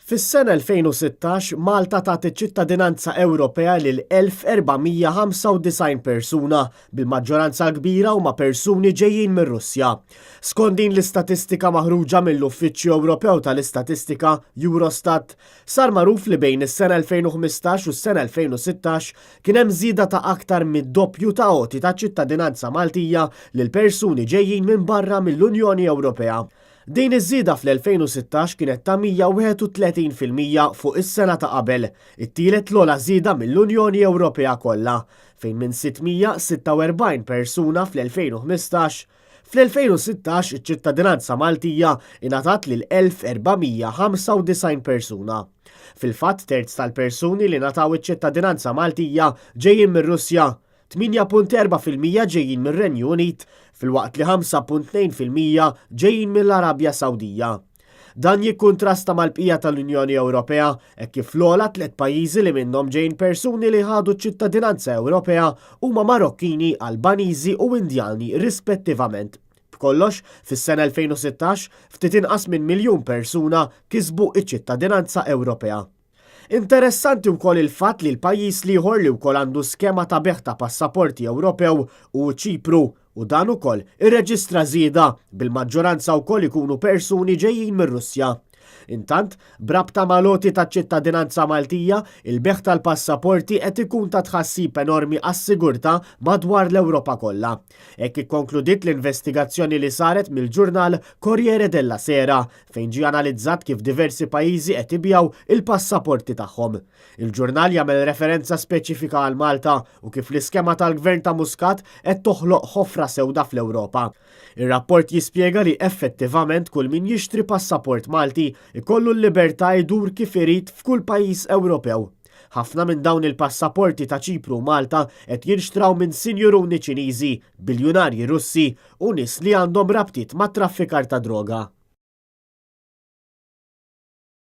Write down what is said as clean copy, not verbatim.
Fis-sena 2016, Malta tat iċ-ċittadinanza Ewropea lil 1,495 persuna, bil-maġġoranza l-kbira huma persuni ġejjin mir-Russja. Skont din l-istatistika maħruġa mill-Uffiċċju Ewropew tal-Istatistika, Eurostat, sar magħruf li bejn is-sena 2015 u s-sena 2016 kien hemm żieda ta' aktar mid-doppju ta' għoti ta' ċittadinanza Maltija lil persuni ġejjin minn barra mill-Unjoni Ewropea. Din iż-żieda fl-2016 kienet ta' 131% fuq is-sena ta' qabel, it-tielet l-ogħla żieda mill-Unjoni Ewropea kollha, fejn minn 646 persuna fl-2015, fl-2016 iċ-ċittadinanza Maltija ingħatat lil 1,495 persuna. Fil-fatt terz tal-persuni li ngħataw iċ-ċittadinanza Maltija ġejjin mir-Russja, 8.4% ġejjin mir-Renju Unit filwaqt li 5.2% ġejjin mill-Arabja Sawdija. Dan jikkuntrasta mal-bqija tal-Unjoni Ewropea hekk kif l-ogħla tliet pajjiżi li minnhom ġejjin persuni li ħadu ċ-ċittadinanza Ewropea huma Marokkini, Albaniżi u Indjani rispettivament. B'kollox, fis-sena 2016, ftit inqas minn miljun persuna kisbu ċ-ċittadinanza Ewropea. Interessanti wkoll il-fatt li l-pajjiż l-ieħor li wkoll għandu skema ta' bejgħ ta' passaporti Ewropew hu Ċipru u dan ukoll irreġistra żieda bil-maġġoranza wkoll ikunu persuni ġejjin mir-Russja. Intant, b'rabta mal-għoti taċ-ċittadinanza Maltija, il-bejgħ tal-passaporti qed ikun ta' tħassib enormi għas-sigurtà madwar l-Ewropa kollha. Hekk ikkonkludiet l-investigazzjoni li saret mill-ġurnal Corriere della Sera fejn ġie analizzat kif diversi pajjiżi qed ibigħu il-passaporti tagħhom. Il-ġurnal jagħmel referenza speċifika għal Malta u kif l-iskema tal-Gvern ta' Muscat qed toħloq ħofra sewda fl-Ewropa. Ir-rapport jispjega li effettivament kull min jixtri passaport Malti jkollu l-libertà jdur kif irid f'kull pajjiż Ewropew. Ħafna minn dawn il-passaporti ta' Ċipru u Malta qed jinxtraw minn sinjuruni Ċiniżi, biljunarji Russi u nies li għandhom rabtiet mat-traffikar ta' droga.